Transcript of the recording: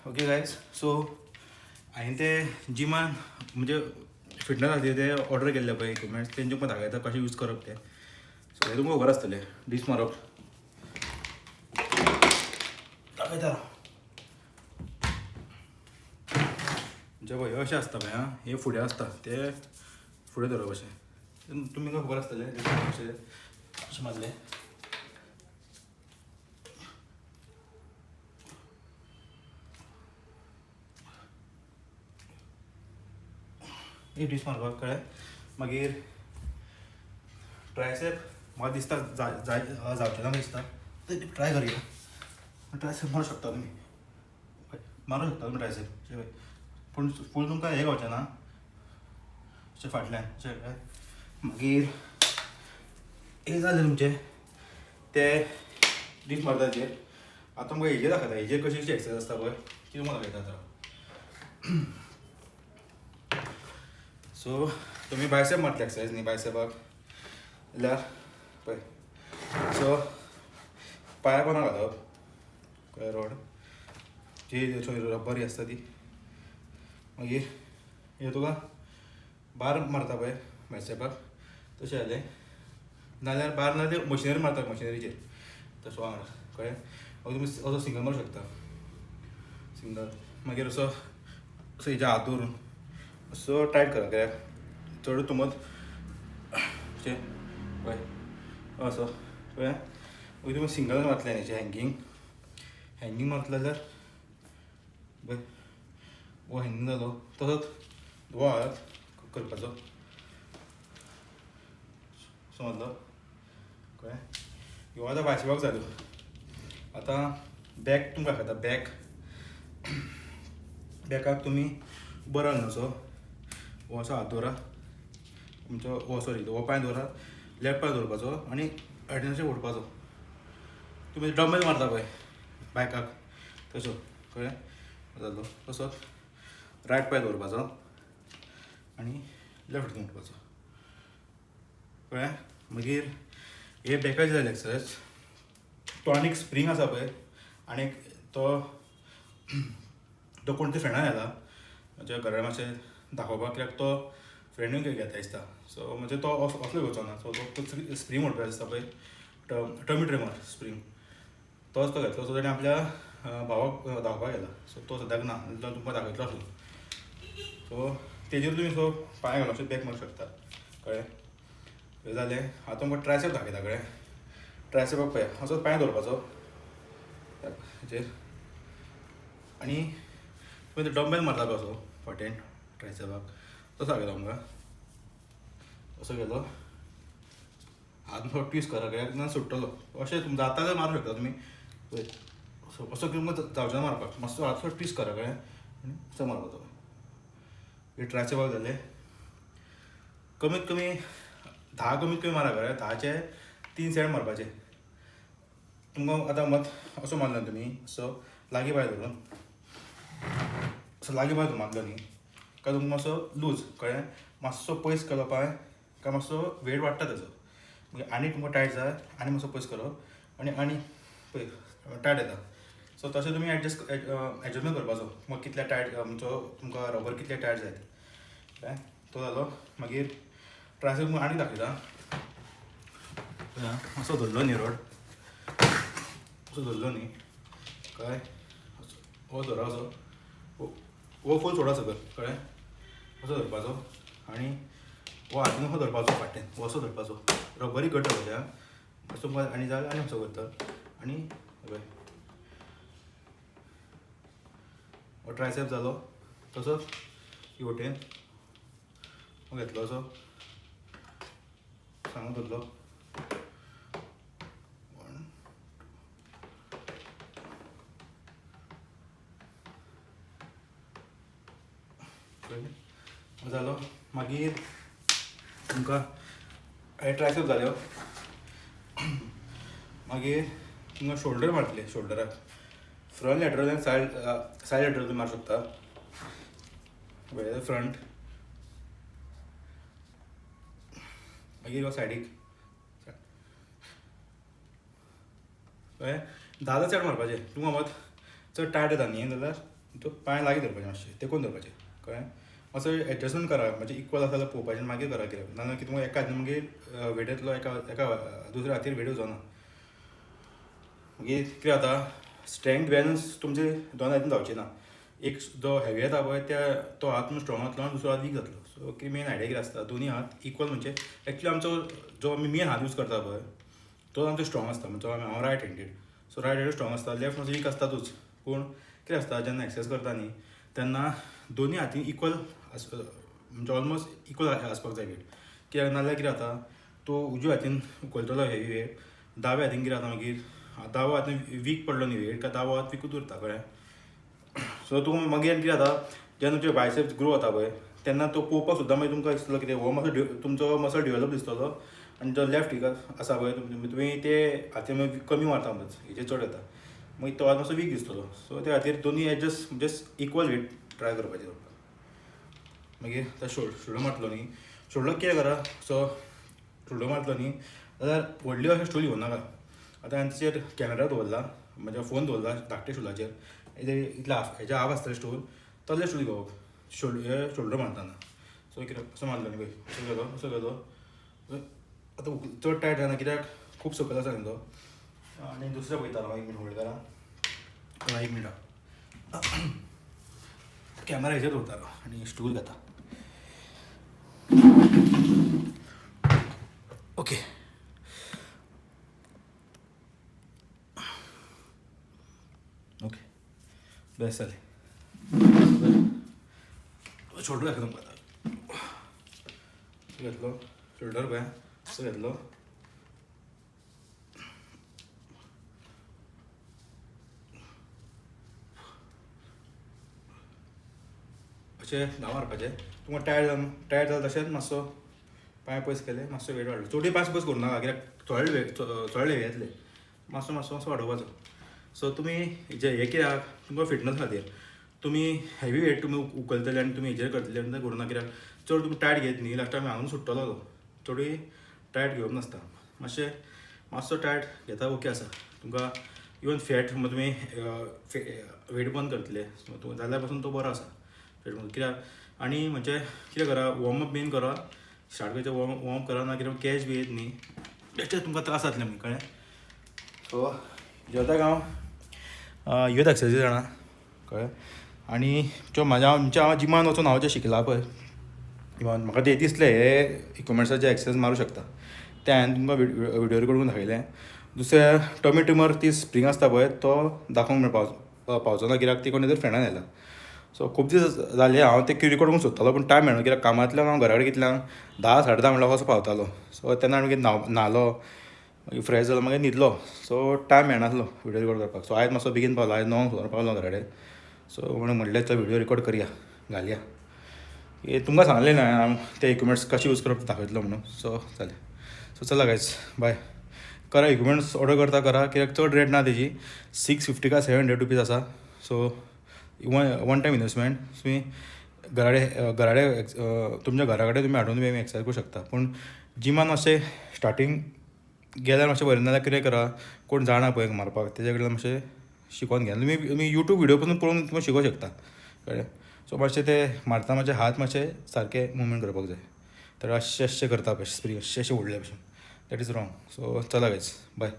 Okay guys, so हांवें ते जिमान म्हणजे फिटनस खातीर ते ऑर्डर केल्ले पळय इक्विपमेंट्स, तेंचे तुमकां दाखयता कशें यूज करप ते. सो हे तुमकां खबर आसतलें, डीस मारप दाखयता. म्हणजे पळय हे अशें आसता पळय, आं हे फुडें आसता ते फुडें धरप अशें, तुमकां खबर आसतलें अशें अशें मारलें. एक दीस मारपाक कळ्ळें. मागीर ट्रायसेप म्हाका दिसता जावचें ना दिसता, ट्राय करया. ट्रायसेप मारूं शकता तुमी, मारूं शकता तुमी ट्रायसेप, पूण फूल तुमकां हें गावचें ना अशें फाटल्यान अशें. मागीर हें जालें तुमचें ते दीस मारता तेजेर. आतां तुमकां हेजेर दाखयता, हेजेर कशी कशी एक्सरसाइज आसता पळय ती तुमकां दाखयता आतां. सो तुमी बायसेप मारतले एक्सरसाइज न्ही बायसेपाक जाल्यार पळय, सो पांया पोंदा घालप कळ्ळें, रोड जी रब्बर ही आसता ती. मागीर हे तुका बार मारता पळय बायसेपाक तशें जालें, नाल्यार बार नाल्यार मशिनरी मारता, मशिनरीचेर तसो वांगडा कळ्ळें. मागीर तुमी असो सिंगल मारूं शकता, सिंगल. मागीर असो असो हेज्या हात दवरून असो टायट करा, कित्याक चड तुमत अशें पळय असो कळ्ळें. मागीर तुमी सिंगल मारतले न्ही, हँगींग, हँगींग मारतले जाल्यार पळय हो हँगींग जालो, तसोच हो हात करपाचो, समजलो कळ्ळें. ह्यो आतां बायसेपाक जाल्यो. आतां बॅक तुमकां दाखयता. बॅक बॅकाक तुमी बरो न्हू असो हो असो हात दवरा तुमचो, हो सॉरी हो पांय दवरा, लेफ्ट पांय दवरपाचो आनी रायटीन अशें ओडपाचो. तुमी डंबेल मारता पळय बायकाक तसो, कळ्ळें जालो. तसोच रायट पांय दवरपाचो आनी लेफ्ट उडपाचो, कळ्ळें. मागीर हे बॅकाचे जाले एक्सरसाइज. तो आनीक स्प्रींग आसा पळय, आनीक तो तो कोण तरी फ्रेंडान येता म्हज्या घरा मातशें दाखोवपाक, कित्याक तो फ्रेंडूय घेता दिसता. सो म्हणजे तो असलो घेवचो ना, सो तो स्प्रींग म्हणपाचो आसता पळय, टमी ट्रिमर स्प्रींग, तोच तो घेतलो. सो ताणें आपल्या भावाक धांवपाक गेला, सो तो सद्याक ना, तो तुमकां दाखयतलो आसलो. सो तेजेर तुमी सो पांय घालून अशें बॅक मारूंक शकता, कळ्ळें. हें जालें. आतां तुमकां ट्रायसेप दाखयता, कळ्ळें. ट्रायसेपाक पळय असो पांय दवरपाचो हेजेर आनी तुमी डंबेल मारता पळय असो फाटीन ट्रायसेपाक, तसो दाखयता तुमकां. असो गेलो, हात मातसो ट्विस्ट करा, कित्याक ना सुट्टलो. अशें तुमकां जाता जाल्यार मारूंक शकता तुमी, पळय असो असो तुमकां जावचें ना मारपाक, मातसो हात ट्विस्ट करा, कळ्ळें, आनी असो मारपाचो. हे ट्रायसेपाक जालें. कमीत कमी 10 कमीत कमी मारा, कळ्ळें. 10चे 3 सेट मारपाचे तुमकां. आतां मत असो मारलो न्ही तुमी, असो लागीं पांय धरून असो लागीं पांय धरून मारलो न्ही काय तुमकां मातसो लूज, कळ्ळें. मातसो पयस केलो पांय काय मातसो वेट वाडटा तेजो, मागीर आनी तुमकां टायट जाय आनी मातसो पयस करप आनी आनी पळय टायट येता. सो तशें तुमी एडजस्टमेंट करपाचो, तुमकां कितले टायट तुमचो तुमकां रबर कितले टायट जाय ते, कळ्ळें. तो जालो. मागीर ट्रायसेप तुमकां आनी दाखयता. असो धरलो न्ही रोड, असो धरलो न्ही काय हो धरा असो, हो फूल सोडा सकयल, कळ्ळें. असो धरपाचो आनी हो हातीन असो धरपाचो फाटीन, हो असो धरपाचो, रबरी घट धरपाचें आं. असो तुमकां आनी जाय आनी असो करता आनी पळय हो ट्रायसेप जालो. तसोच ही वटेन हो घेतलो असो सांगून धरलो, 1 2 जालो. मागीर तुमकां हे ट्रायसेप जाल्यो. मागीर तुमकां शोल्डर मारतले, शोल्डराक फ्रंट लॅटरल आनी सायड लॅटरल तुमी मारूंक शकता. फ्रंट, मागीर हो सायडीक, कळ्ळें. 10 सेट मारपाचे. तुमकां मात चड टायट येता न्ही जाल्यार तो पांय लागीं धरपाचे मातशे तेकोन धरपाचे, कळ्ळें? मातसो एडजस्टमेंट करा, म्हणजे इक्वल आसा जाल्यार पळोवपाचें, मागीर करा, कित्याक नाजाल्यार कितें तुमकां एका हातीन मागीर वेट येतलो, एका एका दुसऱ्या हातीर वेट येवचो ना. मागीर कितें जाता, स्ट्रेंथ बॅलन्स तुमचे दोन हातीन जावची ना. एक जो हेवी येता पळय त्या तो हात तुमचो स्ट्रॉंग जातलो आनी दुसरो हात वीक जातलो. सो कितें मेन आयडिया कितें आसता, दोनी हात इक्वल, म्हणजे एक्चुली आमचो जो आमी मेन हात यूज करता पळय तो आमचो स्ट्रॉंग आसता. म्हणजे हांव right handed, so right handed strong आसता, लेफ्ट मातसो वीक आसतातूच. पूण कितें आसता, जेन्ना एक्सरसाइज करता न्ही तेन्ना दोनी हातीन इक्वल म्हणजे ऑलमोस्ट इक्वल आसपाक जाय वेट. कित्याक नाजाल्यार कितें जाता, तो उजव्या हातीन उखलतलो हेवी वेट, दाव्या हातीन कितें जाता मागीर दावो हातीन वीक पडलो न्ही वेट, काय दावो हात विकूच उरता, कळ्ळें? सो तुका मागीर कितें जाता, जेन्ना तुमचे बायसेप्स ग्रो जाता पळय तेन्ना तो पळोवपाक सुद्दां मागीर तुमकां दिसतलो कितें हो मातसो तुमचो मसल डिवेलप दिसतलो. आनी जो लेफ्ट हिका आसा पळय तुमी ते हातीन मागीर कमी मारता, मातसो हेजेर चड येता, मागीर तो हात मातसो वीक दिसतलो. सो त्या खातीर दोनी एडजस्ट म्हणजे इक्वल वेट ट्राय करपाचें दवरपाक. मागीर आतां शोल्डर मारतलो न्ही, शोल्डर कितें करा, सो शोल्डर मारतलो न्ही जाल्यार व्हडली अशें स्टूल घेवं नाका. आतां हांवें तिचेर कॅमेरा दवरला, म्हज्या फोन दवरला धाकटे स्टुलाचेर, इतले हाफ हेजे हाफ आसतले स्टूल, तसले स्टूल घेवप हे शोल्डर मारतना. सो कितें असो मारलो न्ही पळय, असो गेलो, असो गेलो. आतां चड टायट जायना कित्याक खूब सकयल आसा न्ही तो. आनी दुसरें पळयता हांव, एक मिनट होल्ड करा, एक मिनट, कॅमेरा हेजेर दवरता आनी स्टूल घेता. ओके ओके, बेस्ट जालें. शोल्डर दाखयता तुमकां आतां. घेतलो शोल्डर पळय, असो घेतलो, अशें धांव मारपाचें. तुमकां टायर्ड जावन टायर्ड जालें तशेंच मातसो पांय पयस केले, मातसो वेट वाडलो. चडूय पांय पयस करूं नाका कित्याक थोडे वेट थोडे हें येतले, मातसो मातसो मातसो वाडोवपाचो. सो तुमी जे हें कित्याक तुमकां फिटनस खातीर तुमी हेवी वेट तुमी उखलतले आनी तुमी हेजेर करतले आनी तें करूं ना कित्याक चड तुमी टायट घेत न्ही लास्टाक हांगून सुट्टलो तो. चडूय टायट घेवप नासता, मातशें मातसो टायट घेता ओके आसा तुमकां. इवन फॅट तुमी वेट बर्न करतले जाल्यार पासून तो बरो आसा फॅट बर्न कित्याक. आनी म्हणजे कितें करा, वॉर्मअप मेन करा, स्टार्ट करचें वॉर्मअप करा, ना कित्याक कॅच बी येत न्ही बेश्टें तुमकां त्रास जातले मागीर, कळ्ळें? सो जेवताक हांव ह्योच एक्सरसाइज जाणा, कळ्ळें? आनी ज्यो म्हाज्या आमच्या हांव जिमान वचून हांव जें शिकलां पळय इवन म्हाका तें दिसलें हे इक्विपमेंट्साचे एक्सरसाइज मारूं शकता, तें हांवें तुमकां विडियो रेकॉर्ड करून दाखयलें. दुसरें टमी ट्रिमर ती स्प्रींग आसता पळय तो दाखोवंक पावचो ना कित्याक ती कोणी तरी फ्रेंडान आयला. सो खूब दीस जाले हांव ते रिकॉर्ड करूंक सोदतालो पूण टायम मेळना कित्याक कामांतल्यान हांव घरा कडेन कितल्यांक 10 साडे 10 म्हणल्यार कसो पावतालो. सो तेन्ना मागीर न्हालो, मागीर फ्रेश जालो, मागीर न्हिदलो. सो टायम मेळनासलो विडियो रिकॉर्ड करपाक. सो आयज मातसो बेगीन पावलो, आयज 9 सुमार पावलो घरा कडेन. सो म्हणून म्हणलें चल विडियो रिकॉर्ड करया, घालया. हे तुमकां सांगलें ना हांव ते इक्विपमेंट्स कशे यूज करप दाखयतलो म्हणून. सो जालें. सो चला गायज बाय. करा इक्विपमेंट्स ऑर्डर करता करा कित्याक चड रेट ना तेजी, 650 काय 700 रुपीज आसा. सो वन टायम इन्वेस्टमेंट, तुमी घराडे तुमच्या घरा कडेन तुमी हाडून तुमी एक्सरसाइज करूं शकता. पूण जिमान मातशें स्टार्टींग गेल्यार मातशें बरें, नाजाल्यार कितें करा, कोण जाणा पळय मारपाक तेज्या कडल्यान मातशें शिकोवन घेया. तुमी यूट्यूब विडियो पसून पळोवन तुमी शिकोवंक शकता, कळ्ळें? सो मातशें ते मारता मातशे हात मातशे सारके मुवमेंट करपाक जाय. तर अशें अशें करता पळय स्प्रींग अशें अशें व्हडले भशेन, that is wrong. So चला गायज बाय.